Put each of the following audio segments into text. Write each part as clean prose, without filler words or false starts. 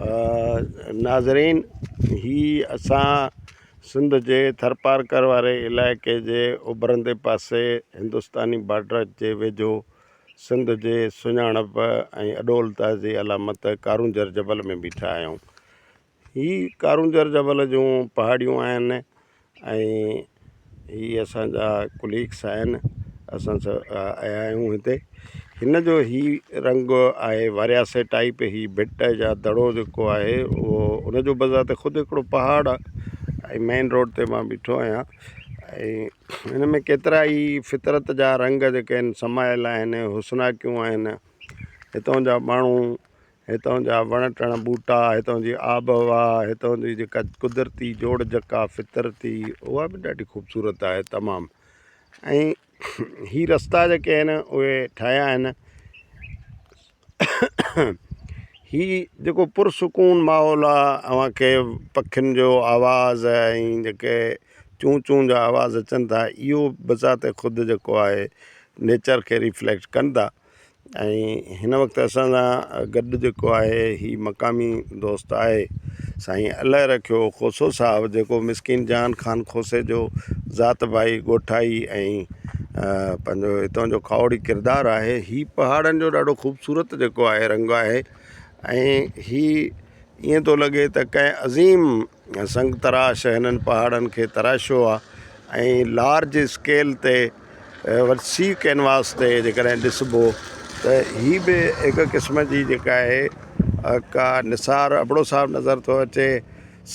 ناظرين هي اسان سنڌ جي ٿرپارڪر واري علائقي جي اڀرندي پاسي هندستاني بارڊر جي ويجهو سنڌ جي سڃاڻپ ۽ اڏولتا جي علامت ڪارونجهر جبل ۾ بيٺا آهيون هي ڪارونجهر جبل جون پهاڙيون آهن ۽ هي اسان جا ڪليگس آهن اسان سڀ آيا آهيون هتي هن جو هي رنگ آهي وارياسي ٽائيپ هي ڀٽ جا دڙو جيڪو آهي اهو ان جو بذات خود هڪڙو پهاڙ آهي ۽ مين روڊ تي مان بيٺو آهيان ۽ هن ۾ ڪيترا ئي فطرت جا رنگ جيڪي آهن سمايل آهن حسناڪيون آهن هتان جا ماڻهو هتان جا وڻ ٽڻ ٻوٽا، هتان جي آبهوا، هتان جي جيڪا قدرتي جوڙجڪ آهي فطرتي اها به ڏاڍي خوبصورت آهي تمام ۽ هي رستا جيڪي آهن اهي ٺاهيا آهن هي جيڪو پرسڪون ماحول آهي اوهان کي پکين جو آواز ۽ جيڪي چون چون جا آواز اچن ٿا اهو بذات خود جيڪو آهي نيچر کي ريفليڪٽ ڪن ٿا. ۽ هن وقت اسان سان گڏ جيڪو آهي هي مقامي دوست آهي سائين الله رکيو کوسو صاحب جيڪو مسڪين جان خان کوسي جو ذات ڀائي ڳوٺائي ۽ پنهنجو هتان جو کاهوڙي ڪردار آهي هي پهاڙن جو ڏاڍو خوبصورت جيڪو آهي رنگ آهي ۽ هي ائين ٿو لڳي ته ڪنهن عظيم سنگ تراش هنن پهاڙن کي تراشيو آهي ۽ لارج اسڪيل تي وسيع ڪينواس تي جيڪڏهن ڏسبو ته هي به هڪ قسم جي جيڪا آهي ڪا نثار ابڙو صاحب نظر ٿو اچي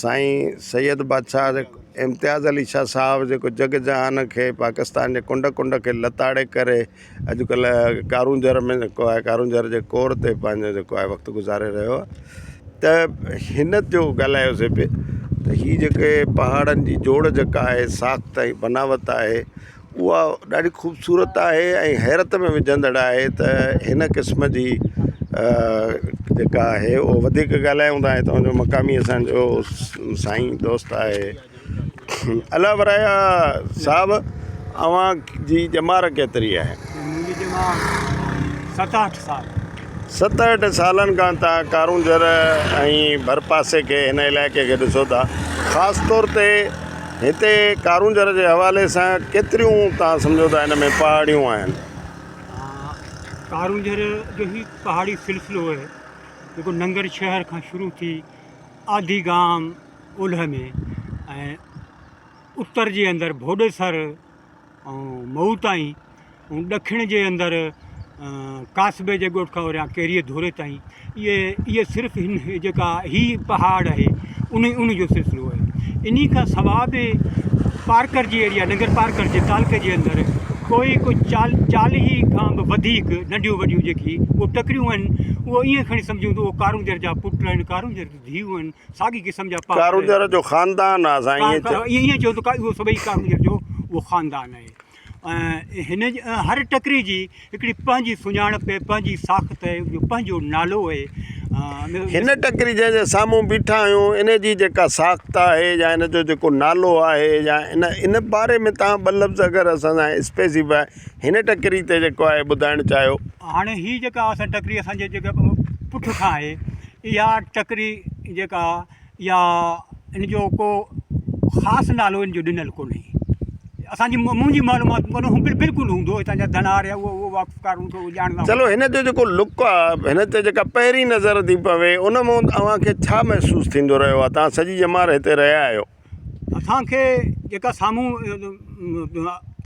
سائين سيد بادشاهه امتياز علي شاهه صاحب جيڪو جڳ جهان کي پاڪستان جي ڪنڊ ڪنڊ کي لتاڙي ڪري اڄڪلهه ڪارونجهر ۾ جيڪو آهي ڪارونجهر جي ڪور تي پنهنجو جيڪو آهي وقت گذاري رهيو آهي ته هن جو ڳالهايوسي پئي ته هي جيڪي پهاڙن جي جوڙ جيڪا آهي ساخت ۽ بناوت آهي اها ڏاڍي خوبصورت آهي ۽ حيرت ۾ وجهندڙ آهي ته هن قسم جي جيڪا آهي اهو وڌيڪ ڳالهايون ٿا هتان جو مقامي اسانجو سائين دوست آهي الله ورايا صاحب اوهان جي ڄمار ڪيتري آهي؟ منهنجي ڄمار 67 سال. 67 سالن کان توهان ڪارونجهر ۽ ڀرپاسي کي هن علائقي کي ڏسو ٿا خاص طور تي هتي ڪارونجهر جي حوالي سان ڪيتريون توهان سمجهو ٿا هن ۾ پهاڙيون آهن؟ ڪارونجهر جو هي پهاڙي سلسلو آهي جيڪو ننگر شهر کان شروع ٿي آڌي گام اولهه ۾ ۽ اتر جي اندر ڀوڏيسر ۽ مئو تائين ۽ ڏکڻ جي اندر ڪاسبي جي ڳوٺ کان اوريان ڪيريء ڌوري تائين اهي اهي صرف هن جيڪا هي پهاڙ آهي ان ان جو سلسلو آهي انهي کان سوا به پارڪر جي ايريا ننگر پارڪر جي تعلقي جي اندر ڪوئي ڪو 40 کان به وڌيڪ ننڍيون وڏيون جيڪي اهي ٽڪريون آهن اهو ائين کڻي سمجهون ته اهو ڪارونجهر جا پٽ آهن ڪارونجهر ڌيئون آهن ساڳي قسم جا پهاڙ ڪارونجهر جو خاندان آ سائين ائين چئو. ائين چئو ته اهو سڀئي ڪارونجهر جو اهو خاندان آهي ۽ هن هر ٽڪري جي هڪڙي پنهنجي سڃاڻپ آهي پنهنجي ساخت آهي ان جو پنهنجو نالو آهي. هن ٽڪري جنهن جي سامهون بيٺا آهيون ان جي جيڪا ساخت آهي يا ان جو جيڪو نالو آهي يا ان ان باري ۾ توهان ٻه لفظ اگر اسان سان اسپيسيفاء هن ٽڪري تي جيڪو آهي ٻڌائڻ چاهيو. هاڻي هي جيڪا اسان ٽڪري اسان جي جيڪا پٺ کان آهي اها ٽڪري جيڪا اها ان جو ڪو خاص نالو ان جو ڏنل ڪونهي اسان جي منهنجي معلومات ۾ ڪونهي بلڪل هوندو هتان جا ڌنار يا اهو واقفڪار هوندو اهو ڄاڻندا چلو هن جو جيڪو لڪ آ هن تي جيڪا پهرين نظر ٿي پوي ان مان اوهان کي ڇا محسوس ٿيندو رهيو آ توهان سڄي ڄمار هتي رهيا آهيو. اسان کي جيڪا سامهون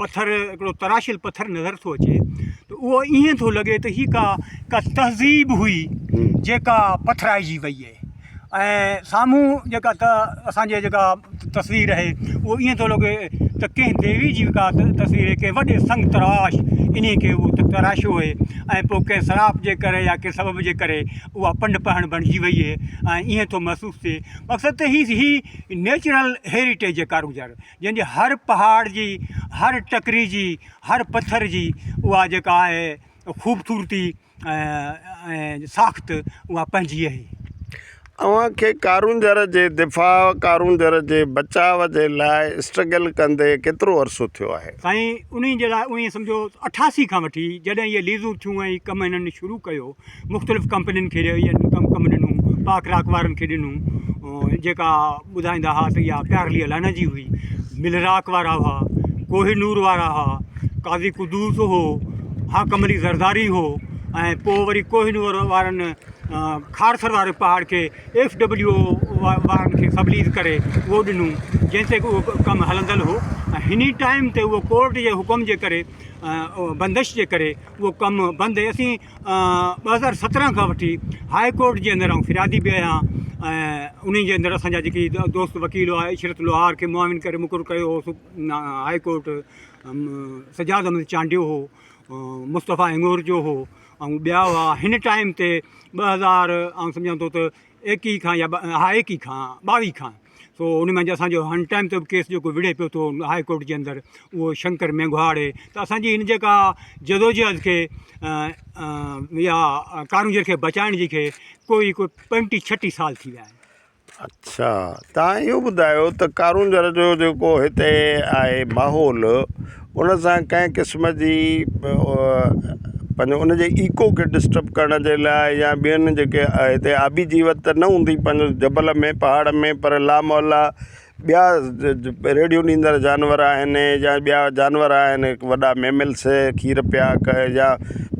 پٿر هڪڙو تراشيل پٿر نظر ٿو اچي ته اهو ائين ٿو لڳي ته هي ڪا ڪا تهذيب هئي جيڪا پٿرائجي وئي آهي ۽ سامهون جيڪا ته اسانجي جيڪا تصوير آهي اهو ائين ٿو لڳي ته ڪنهن ديوي جي ڪا تصوير آهي ڪنهن وڏي سنگ تراش انهي کي اهو تراشيو آهي ۽ پوء ڪنهن سراپ جي ڪري يا ڪنهن سبب جي ڪري اها پنڊ پهڻ بڻجي وئي آهي ۽ ائين ٿو محسوس ٿئي مقصد ته هي هي نيچرل هيريٽيج جي ڪارونجهر جنهن جي هر پهاڙ جي هر ٽڪري جي هر پٿر جي اها جيڪا آهي خوبصورتي ۽ ساخت اها پنهنجي آهي. اوهان کي ڪارونجهر جي دفاع ڪارونجهر جي بچاء جي لاء اسٽرگل ڪندي ڪيترو عرصو ٿيو آهي؟ سائين انهي جي لاء اوهين سمجهو 88 کان وٺي جڏهن اهي ليزون ٿيون ۽ ڪم هنن شروع ڪيو مختلف ڪمپنين کي اهي ڪم ڪم ڏنو. پاڪ راڪ وارن کي ڏنو جيڪا ٻڌائيندا هئا ته اها پيارلي الانا جي هئي. ملراڪ وارا هئا، ڪوهه نور وارا هئا، قاضي قدوس هو، حاڪم علي زرداري هو ۽ پوء وري ڪوهه نور وارن کارسر واري پهاڙ کي ايف ڊبليو او وارن کي سب ليز ڪري اهو ڏنو جنهن تي اهو ڪم هلندل هو ۽ هن ٽائيم تي اهو ڪورٽ جي حڪم جي ڪري بندش جي ڪري اهو ڪم بند اسين 2017 کان وٺي هاء ڪورٽ جي اندر آئون فريادي به آهيان ۽ انهي جي اندر اسانجا جيڪي دوست وڪيل هئا عشرت لوهار کي معاون ڪري مقرر ڪيو هو هاء ڪورٽ سجاد احمد چانڊيو هو مصطفيٰ هڱورجو هو ۽ ٻيا هئا هن ٽائيم تي 2000 آئون سمجهان ٿو ته ايڪيهه کان يا ها ايڪيهه کان ٻاويهه کان سو ان منجهه اسانجو هن ٽائيم تي به ڪيس جيڪو وڙهي پيو ٿو هاء ڪورٽ جي اندر اهو شنڪر مينگهواڙ آهي ته اسانجي هن جيڪا جدوجهد کي يا ڪارونجهر کي بچائڻ جي کي ڪوئي ڪوئي پنجٽيهه ڇٽيهه سال ٿي ويا آهن. اڇا تان اهو ٻڌايو ته ڪارونجهر جو جيڪو هتي آهي ماحول ان سان ڪنهن قسم جي پنهنجو ان جي ايڪو کي ڊسٽرب ڪرڻ جي لاء يا ٻين جيڪي هتي آبي جيوت ته نه هوندي پنهنجو جبل ۾ پهاڙ ۾ پر لامحاله ٻيا ريڙهيون ڏيندڙ جانور آهن يا ٻيا جانور آهن وڏا ميملس کير پياڪ يا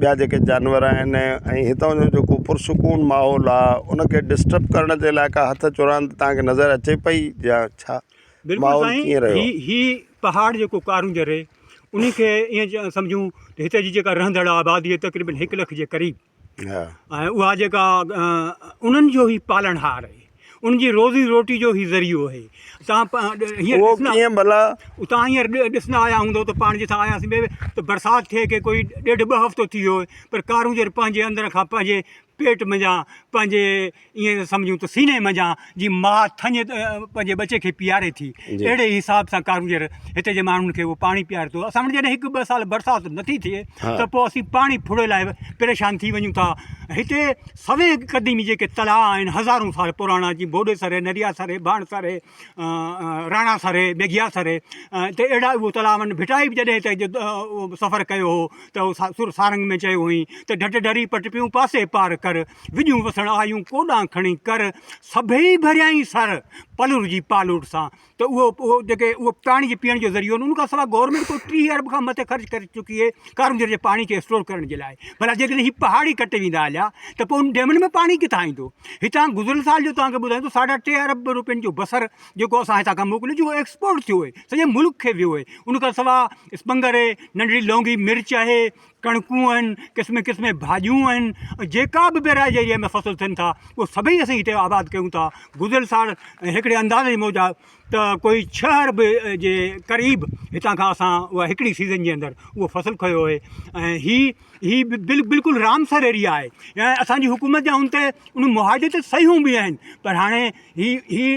ٻيا جيڪي جانور آهن ۽ هتان جو جيڪو پرسڪون ماحول آهي ان کي ڊسٽرب ڪرڻ جي لاء ڪا هٿ چراند توهان کي نظر اچي پئي يا ڇا بلڪل ماحول سائين ڪيئن رهيو هي هي پهاڙ جيڪو ڪارونجهر آهي ان کي ائين سمجهون ته هتي جي جيڪا رهندڙ آبادي آهي تقريبن هڪ لک جي قريب ۽ اها جيڪا انهن جو هي پالڻهار آهي ان جي روزي روٽي جو هي ذريعو آهي تان هينئر اهو ڪيئن ڀلا؟ اتان هينئر ڏسندا آيا هوندو ته پاڻ جتان آياسين ٻئي ته برسات ٿئي کي ڪوئي ڏيڍ ٻه هفتو ٿي ويو پر ڪارونجهر پنهنجي اندر کان پنهنجي پيٽ منجهان پنهنجي ائين سمجهون ته سيني منجهان جي ماء ٿڃ پنهنجي ٻچي کي پياري ٿي اهڙي حساب سان ڪارونجهر هتي جي ماڻهن کي اهو پاڻي پياري ٿو. اسان وٽ جڏهن هڪ ٻه سال برسات نٿي ٿئي ته پوء اسين پاڻي ڦڙي لاء پريشان ٿي وڃون ٿا. هتي سوين قديمي جيڪي تلاء آهن هزارون سال پراڻا جيئن بوڏي سري، نريا سري، ڀاڻ سري، راڻا سري، ميگهيا سري ته اهڙا اهو تلاء آهن. ڀٽائي به جڏهن هتي سفر ڪيو هو ته سر سارنگ ۾ چيو هئائين ته ڍٽ ڍري پٽ پيون پاسي پار ڪر. وڄون وسڻ آيون ڪوڏان کڻي ڪر، سڀئي ڀريائين سر، پلر جي پالوٽ سان ته اهو اهو جيڪي اهو پاڻي جي پيئڻ جو ذريعو آهن ان کان سواء گورنمينٽ ڪو 30 ارب کان مٿي خرچ ڪري چڪي آهي ڪارونجهر جي پاڻي کي اسٽور ڪرڻ جي لاء ڀلا جيڪڏهن هي پهاڙ ئي ڪٽي ويندا هليا ته پوء ان ڊيمن ۾ پاڻي ڪٿان ايندو هتان گذريل سال جو توهان کي ٻڌايان ته ساڍا ٽي ارب روپين جو بصر جيڪو اسان هتان کان موڪليو جيڪو ايڪسپورٽ ٿيو آهي سڄي ملڪ کي ويو آهي ان کان سواء اسپنگر آهي ننڍڙي لونگي مرچ آهي ڪڻڪون آهن، قسمين قسمين ڀاڄيون آهن ۽ جيڪا به بيراج ايريا ۾ فصل ٿين ٿا اهي سڀئي اسين هتي آباد ڪيون ٿا. گذريل سال هڪڙي اندازي موجب ته ڪوئي ڇهه ارب جي قريب هتان کان اسان اها هڪڙي سيزن جي اندر اهو فصل کنيو آهي ۽ هي هي بلڪل رامسر ايريا آهي ۽ اسان جي حڪومت جا ان تي ان معاهدي تي صحيحون به آهن پر هاڻي هي هي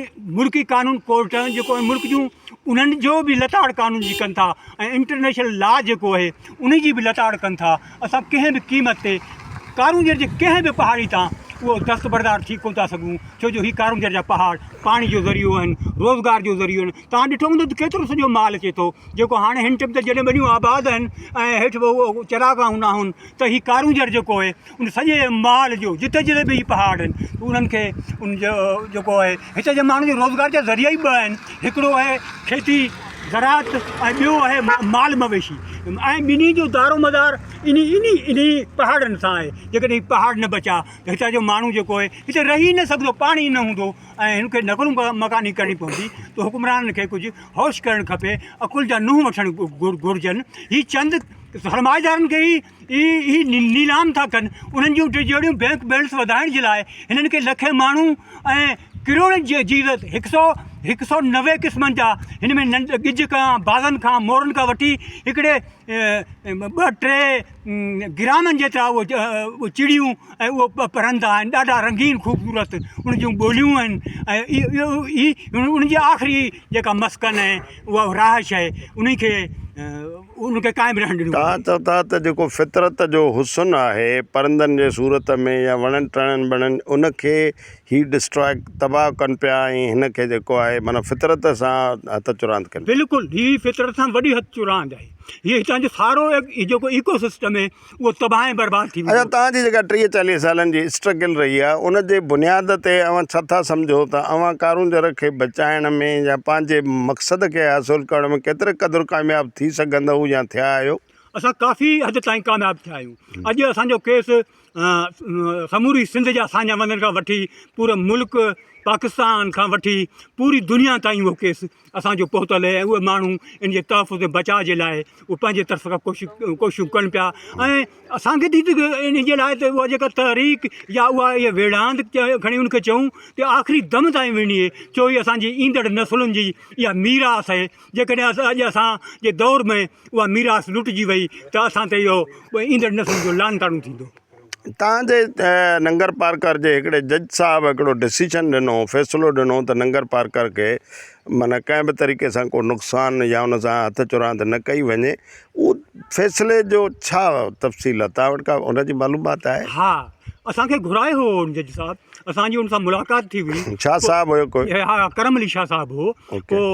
ملڪي قانون ڪورٽ جيڪو ملڪ جون انهن جو به لتاڙ قانون جي ڪن ٿا ۽ انٽرنيشنل لا جيڪو آهي ان جي به لتاڙ ڪن ٿا اسان ڪنهن به قيمت تي ڪارونجهر جي ڪنهن به پهاڙي تان اهو دستبردار ٿي ڪونه ٿا سگهون ڇو جو هي ڪارونجهر جا پهاڙ پاڻي جو ذريعو آهن روزگار جو ذريعو آهن تان ڏٺو هوندو ته ڪيترو سڄو مال اچي ٿو جيڪو هاڻي هن ٽيم ته جڏهن ٻنيون آباد آهن ۽ هيٺ چراگاهون نه آهن ته هي ڪارونجهر جيڪو آهي ان سڄي مال جو جتي جتي به هي پهاڙ آهن انهن کي ان جو جيڪو آهي هتي جي ماڻهن جو روزگار جا ذريعا ئي ٻه آهن هڪڙو آهي کيتي زراعت ۽ ٻيو آهي مال مويشي ۽ ٻنهي جو دارو مدار انهي انهي انهي پهاڙن سان آهي جيڪڏهن هي پهاڙ نه بچا ته هتان جو ماڻهو جيڪو آهي هتي رهي نه سگهندو پاڻي نه هوندو ۽ هن کي نقل مڪاني ڪرڻي پوندي ته حڪمرانن کي ڪجهه هوش ڪرڻ کپي عقل جا ننهن وٺڻ گهرجن هي چند سرمائيدارن کي ئي هي نيلام ٿا ڪن انهن جون ٽجوڙيون بينڪ بيلنس وڌائڻ جي لاء هنن کي لکين ماڻهو ۽ ڪروڙين جي جيوت هڪ سو 190 قسمن جا هن ۾ ننڍ ڳجهه کان بازن کان مورن کان وٺي هڪڙي ٻه ٽي گرامن جيترا اهي چڙيون ۽ اهي پرندا آهن ڏاڍا رنگين خوبصورت ان جون ٻوليون آهن ۽ هي ان جي آخري جيڪا مسڪن آهي اها رهائش آهي ان کي ان کي قائم رهڻ ڏنو توهان وڃي. چئو ٿا ته جيڪو فطرت جو حسن آهي پرندن جي صورت ۾ يا وڻن ٽڻن بڻن ان کي هي ڊسٽراء تباهه ڪن پيا ۽ هن کي جيڪو آهي معنيٰ فطرت سان هٿ چراند ڪن پيا. بلڪل هي فطرت سان وڏي هٿ چراند آهي. هي هتان جو سارو جيڪو ايڪو سسٽم آهي اهو تباهه ۽ برباد ٿي اڇا ويندو. توهان جي جيڪا 30 40 سالن جي اسٽرگل رهي آهي ان جي بنياد تي اوهان ڇا ٿا سمجهو ته اوهان ڪارونجهر کي بچائڻ ۾ يا پنهنجي مقصد کي حاصل ڪرڻ ۾ ڪيتري قدر ڪامياب ٿي سگهندؤ يا ٿيا آهيو؟ اسان ڪافي حد تائين ڪامياب ٿيا آهيون اڄ اسان جو ڪيس سموري سنڌ جا ساڃاهه وندن کان وٺي پوري ملڪ پاڪستان کان وٺي پوري دنيا تائين اهو ڪيس اسان جو پهتل آهي ۽ اهي ماڻهو ان جي تحفظ ۽ بچاء جي لاء اهي پنهنجي طرف کان ڪوششون ڪن پيا ۽ اسان کي ته ان جي لاء ته اها جيڪا تحريڪ يا اها اها ويڙهاند کڻي ان کي چئون ته آخري دم تائين وڙهڻي آهي ڇو هي اسان جي ايندڙ نسلن جي اها ميراث آهي جيڪڏهن اڄ اسان جي دور ۾ اها ميراث لٽجي وئي ته اسان تي اهو ايندڙ نسلن جو لعن طعنو ٿيندو. تان جي ننگر پارڪر جي هڪڙي جج صاحب هڪڙو ڊسيشن ڏنو فيصلو ڏنو ته ننگر پارڪر کي معنيٰ ڪنهن به طريقي سان ڪو نقصان يا ان سان هٿ چراند نه ڪئي وڃي اهو فيصلي جو ڇا تفصيل آهي تان وٽ ڪا ان جي معلومات آهي؟ ها اسان کي گهرايو هو ان جج صاحب اسان جي ان سان ملاقات ٿي هئي. شاهه صاحب هيو ڪوئي؟ ها ڪرم علي شاهه صاحب هو پوء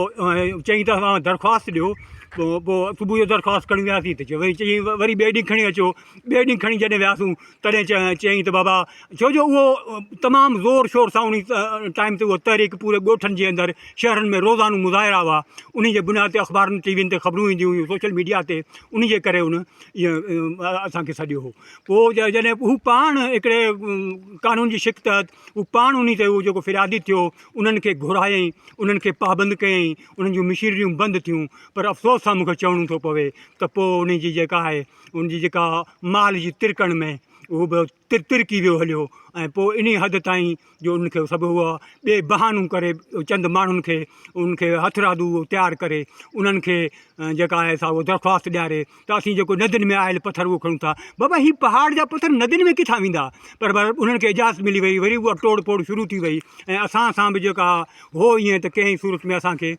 چيائين ته اوهان درخواست ڏيو پوء صبح جو درخواست کڻي وياسين ته وري چيائين وري ٻئي ڏينهن کڻي اچو ٻئي ڏينهن کڻي جڏهن وياسون تڏهن چيائين ته بابا ڇو جو اهو تمام زور شور سان ان ٽائيم تي اها تحريڪ پوري ڳوٺن جي اندر شهرن ۾ روزانو مظاهرا هئا ان جي بنياد تي اخبارن ٽي وين تي خبرون اينديون هيون سوشل ميڊيا تي ان جي ڪري ان اسان کي سڏيو هو پوء جڏهن هو پاڻ هڪڙي قانون جي شق تحت هو پاڻ ان تي هو جيڪو فريادي ٿيو انهن کي گهرايائين انهن کي پابند ڪيائين انهن جون مشينريون بند ٿيون پر افسوس سان مونکي چوڻو ٿو پوي ته پوء ان جي جيڪا آهي ان جي جيڪا مال جي ترڪڻ ۾ اهو به ترڪي ويو هليو ۽ پوء انهي حد تائين جو انهن کي سڀ اها ٻئي بهانو ڪري چند ماڻهن کي انهن کي هٿرادو تيار ڪري انهن کي جيڪا آهي سا اها درخواست ڏياري ته اسين جيڪو ندين ۾ آيل پٿر اهو کڻون ٿا بابا هي پهاڙ جا پٿر ندين ۾ ڪٿان ويندا پر انهن کي اجازت ملي وئي وري اها ٽوڙ ڦوڙ شروع ٿي وئي ۽ اسان سان به جيڪا هو ائين ته ڪنهن صورت ۾ اسان کي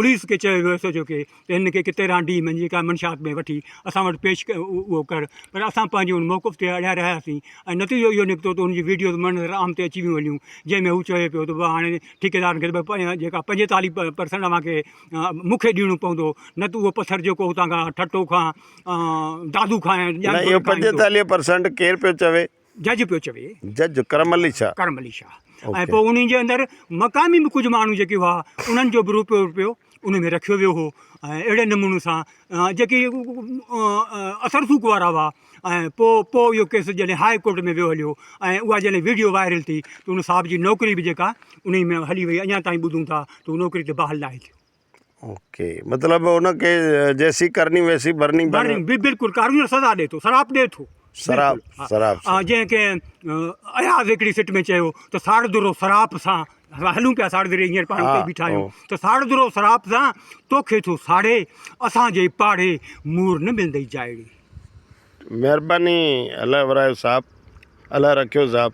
پوليس کي چيو ويو ايس ايچ او کي ته هن کي ڪتي رانڊي منجهه ڪا منشيات ۾ وٺي اسان وٽ پيش اهو ڪر پر اسان پنهنجي ان موقف تي اڙيا رهياسين ۽ نتيجو اهو نڪتو ته ان جون ويڊيوز منظر عام تي اچي ويون هليون جنهن ۾ هو چوي پيو ته بابا هاڻي ٺيڪيدارن کي ته جيڪا 45 پرسنٽ اوهان کي مون کي ڏيڻو پوندو نه ته اهو پٿر جيڪو اتان کان ٺٽو کان دادو کان نه اهو 45 پرسنٽ ڪير پيو چوي؟ جج پيو چوي. جج ڪرم علي شاهه. ڪرم علي شاهه ۽ پوء انهي جي اندر مقامي به ڪجهه ماڻهو جيڪي هئا انهن جو به روپيو روپيو ان ۾ رکيو ويو هو ۽ اهڙي نموني سان جيڪي اثر رسوخ وارا هئا ۽ پوء پوء اهو ڪيس جڏهن هاء ڪورٽ ۾ ويو هليو ۽ اها جڏهن ويڊيو وائرل ٿي ته ان صاحب جي نوڪري به جيڪا انهي ۾ هلي وئي اڃا تائين ٻڌون ٿا ته هو نوڪري تي بحال ناهي ٿيو. اوڪي مطلب ان کي جيسي ڪرني ويسي ڀرني ڀرني بلڪل قانون سزا ڏي ٿو سراپ ڏي ٿو سراپ سراپ جنهن ڪنهن اياز هڪڙي سٽ ۾ چيو ته ساڙدرو سراپ سان هلون پيا ساڙدري هينئر پاڻ اتي بيٺا آهيون ته ساڙدرو سراپ سان توکي ٿو ساڙي اسان جي پاڙي مور نه ملندئي جائڙي. مهرباني الله ورايو صاحب الله رکيو صاحب.